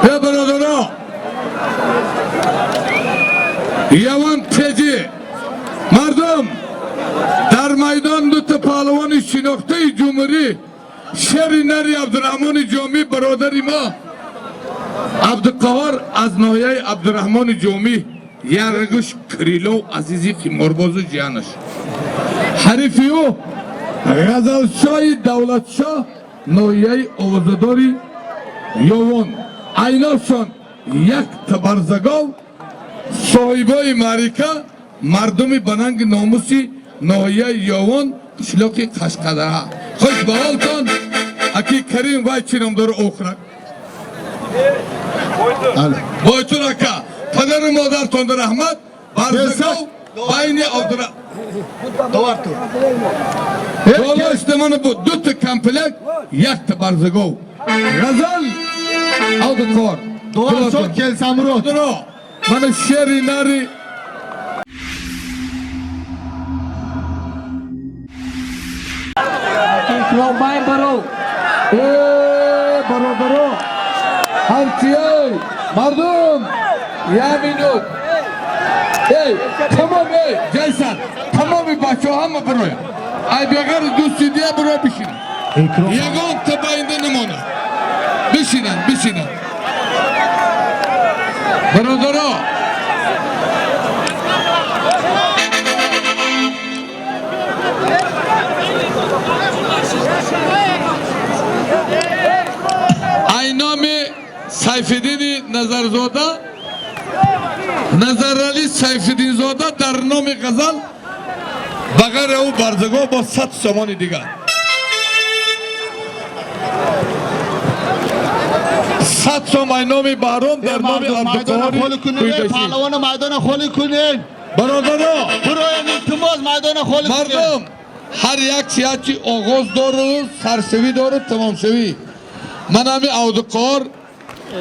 Бародаро, Явон теҷи мардум дар майдон дута паҳлавони шинохтаи ҷумҳурӣ, шери нари Абдураҳмони Ҷомӣ, бародари мо Абдуқаҳор аз ноҳияи Абдураҳмони Ҷомӣ, Яргуш Крилов азизи қиморбозу ҷиянаш. Ҳарифи ӯ Ғазалшоҳи Давлатшоҳ, ноҳияи овозадори Ёвон. Айношон як табарзагов соҳибои маърика, мардуми бананги номуси ноҳияи Ёвон, қишлоқи Қашқадара. Хуш ба ҳолтон, аки Карим. Вай чӣ ном дора охирак? Бойтун ака, падару модартонда раҳмат. Барзагов байни Абдура Боло буд дута комплект, якта барзагов. Ғазал Абдуқор. Довар Келсамурод. Мана шери нари. Икром баро. Э, бародаро, ҳарчией мардум, як минут. Эй, тамом, эй, ҷайсан, тамоми бачаҳо ҳама бирояд. Ай беғари дӯсти дия бироя бишинад. Ягон табаинда намонад. Бишинанд, бишинанд. Бародаро, ай номи Сайфиддини Назарзода, Назарали Сайфиддинзода, дар номи Ғазал ба ғайри ӯ барзагов бо 100 сомони дигар. 100 сом ай номи Баҳром, дар номи Абдуқаҳори Кӯйдашӣ. Паҳлавона майдона холӣ кунед. Бародаро, Бироем, илтимос, майдона холӣ кунед. Мардум, ҳар як чиячи оғоз дору, саршавӣ дору, тамомшавӣ. Ман ҳами Абдуқаҳор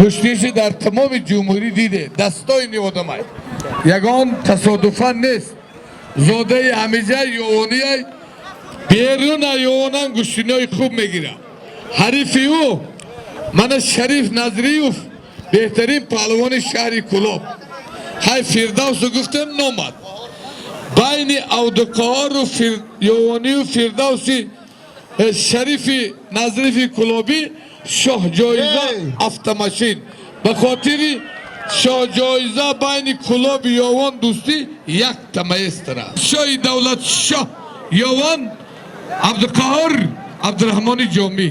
гӯштиши дар тамоми ҷумҳурӣ диде, дастои одамай. Ягон тасодуфан нест. Зодаи ҳамиҷа ёвонияй, беруна ёвонам гӯштинои хуб мегирад. Ҳарифи ӯ мана Шариф Назриев, беҳтарин паҳлавони шаҳри Кулоб. Ҳай, Фирдавсу гуфтем, номад. Байни Абдуқаҳору Ёвонию Фирдавси Шарифи Назрифи Кулобӣ шоҳҷоиза автомашин. Ба хотири шоҳҷоиза байни Кулоби Ёвон дӯстӣ якта маэстро. Шоҳи Давлат шоҳ Ёвон, Абдуқаҳор Абдураҳмони Ҷомӣ.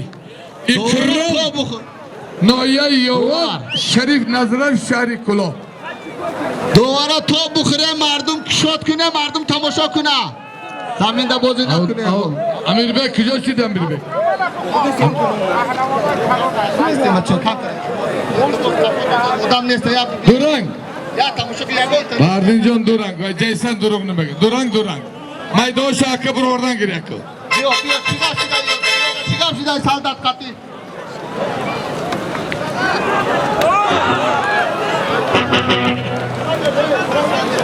Икром ноҳияи Ёвон, Шариф Назрав, шаҳри Кулоб. Довара то бухӯре, мардум кушод куне, мардум тамошо куна. Заминда бозӣ накуне. Амирбек куҷо шид, Амирбек? Одам нест я. Дуранг. Я тамошо ягон. Бардинҷон, дуранг. Ва ҷайсан дурӯғ намега. Дуранг, дуранг. Майдонша ака бировардан гир яко. Биё, биё, чигап шида, чигап шида, солдат қати.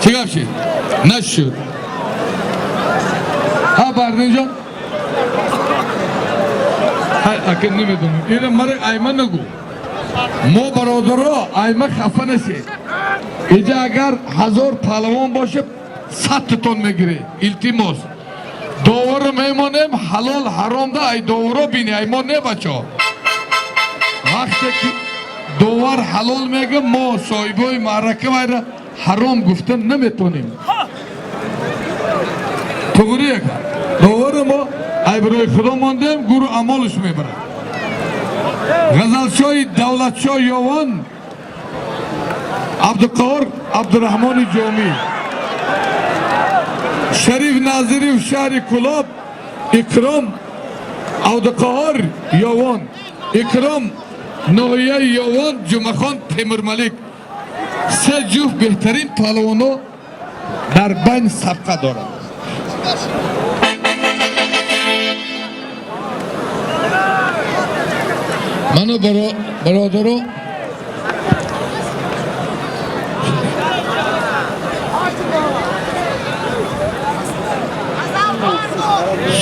Чӣ гап шид? Нашуд. Ҳа, Бардинҷон? Ҳай, ака, намедонам. Ина мара айма нагӯ. Мо бародаро, айма хафа нашед. Иҷа агар 1000 паҳлавон боше, 100 тон мегирӣ. Илтимос. Доваро мемонем, ҳалол ҳаромда ай доваро бини, ай мо не, бачо. Вақте ки довар ҳалол мега, мо соҳибои маърака вайра ҳаром гуфта наметонем. Туғри яка. Доваро мо ай барои Худо мондем, гуру амолш мебарад. Ғазалшоҳи Давлатшоҳ Ёвон, Абдуқаҳор Абдураҳмони Ҷомӣ. Шариф Назириев, шаҳри Кулоб, Икром Абдуқаҳор Ёвон. Икром ноҳияи Ёвон, Ҷумъахон Темурмалик. Се ҷуфт беҳтарин паҳлавоно дар байн сабқа дорад. Ману бародаро,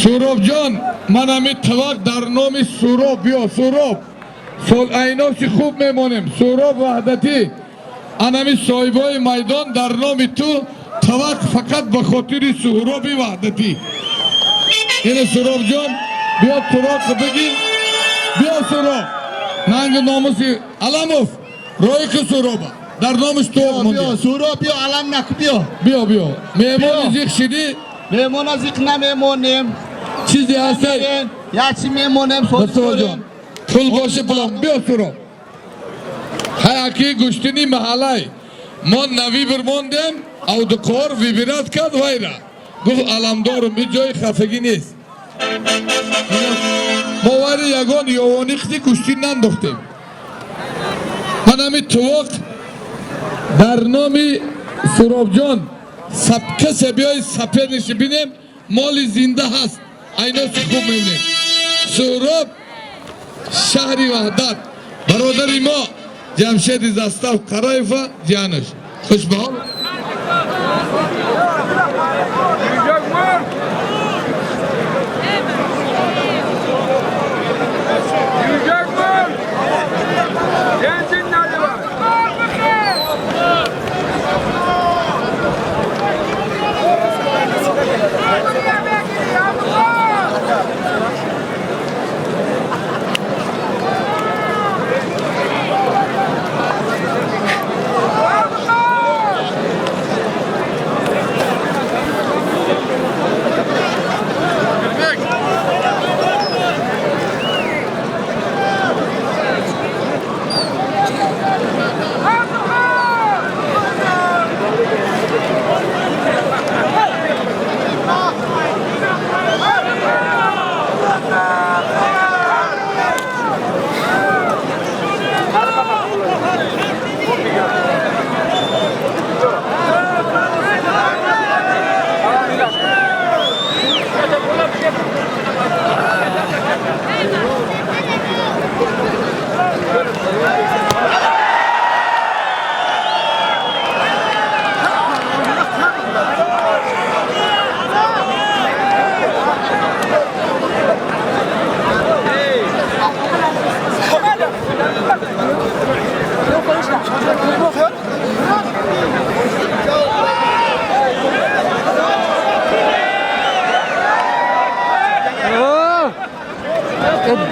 Суробҷон, ман ҳамин тавақ дар номи Суроб. Биё, Суроб. Сол айноси хуб мемонем. Суҳроб Ваҳдатӣ, анами соҳибои майдон дар номи ту тавақ фақат ба хотири Суҳроби Ваҳдатӣ. Ина Суҳробҷон, биё туроқ бигир. Биё Суҳроб. Нанги номуси Аламов рои ки Суҳроба. Дар номиш туоқ Биё, монди. Суҳроб, биё, алам наку, биё. Биё, биё. Меҳмони Биё. зиқ шидӣ. Меҳмона зиқ намемонем. Чизе ҳастай? Якчи мемонем. Мустафоҷон. Пул боше пулам. Биё Суҳроб. Ҳаяки гӯштини маҳаллай. Мо навибр мондем, Авдуқор вибират кард вайра. Гуфт аламдорум, ҳеҷ ҷои хафагӣ нест. Мо вайра ягон ёвонихти гӯштин нандохтем. Ман ҳами тувоқ дар номи Суҳробҷон касе биёй саперниши бинем, моли зинда ҳаст. Айноси хуб мебинем. Суҳроб шаҳри Ваҳдат, бародари мо Ҷамшеди Застав Қараева ҷиянаш. Хушбаҳол.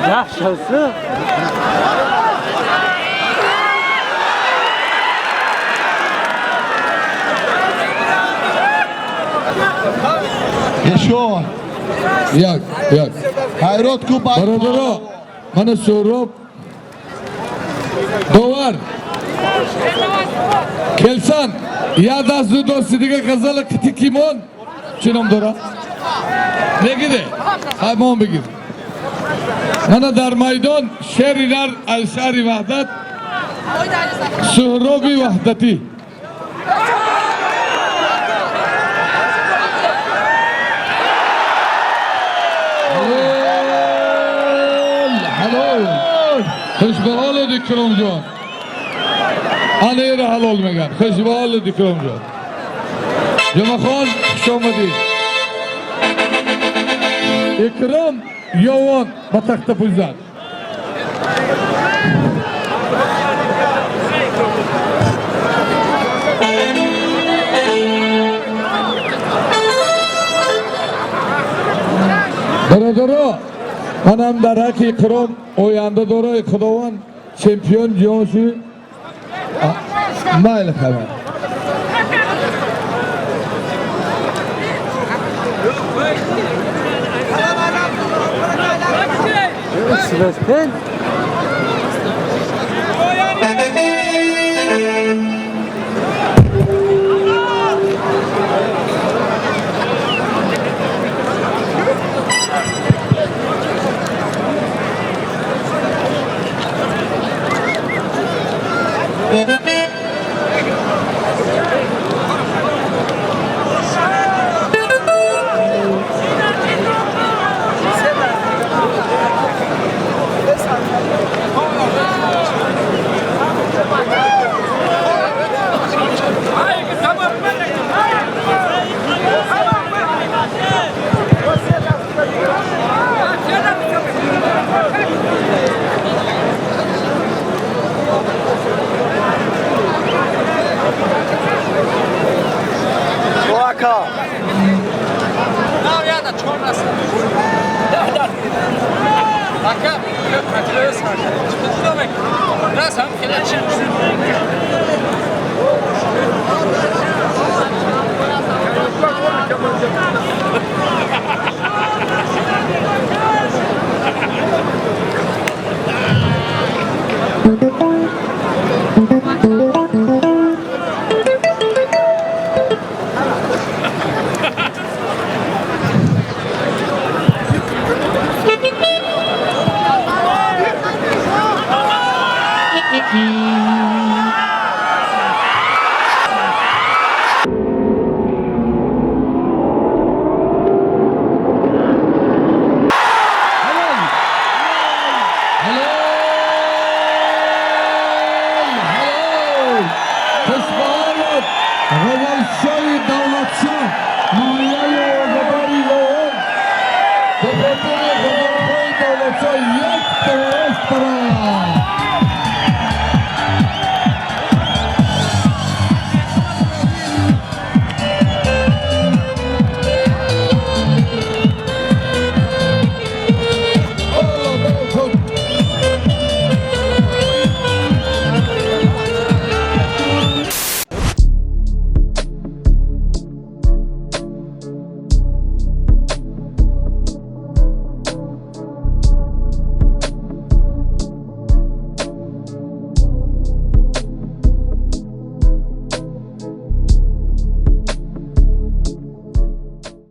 Yaşasın. Ешо. Як, як. Ҳайрот ку ба. Бародаро, мана Суҳроб довар келсан, як даст ду дасти дига ғазала қити кимон чӣ ном дорад? Мегире? Ҳаймон бигир. Мана дар майдон шери нар аз шаҳри Ваҳдат Суҳроби Ваҳдатӣ. Ҳалол, ҳалол. Хушбаҳолед Икромҷон. Ана ера ҳалол меган. Хушбаҳолед Икромҷон. Ҷумъахон, хуш омадед. Икром Ёвон ба тахта пӯзад. Бародаро, манам дар ҳаққи Икром оянда дорои Худованд чемпион ҷаҳон шуд. Майли хабар. Sivas'tan.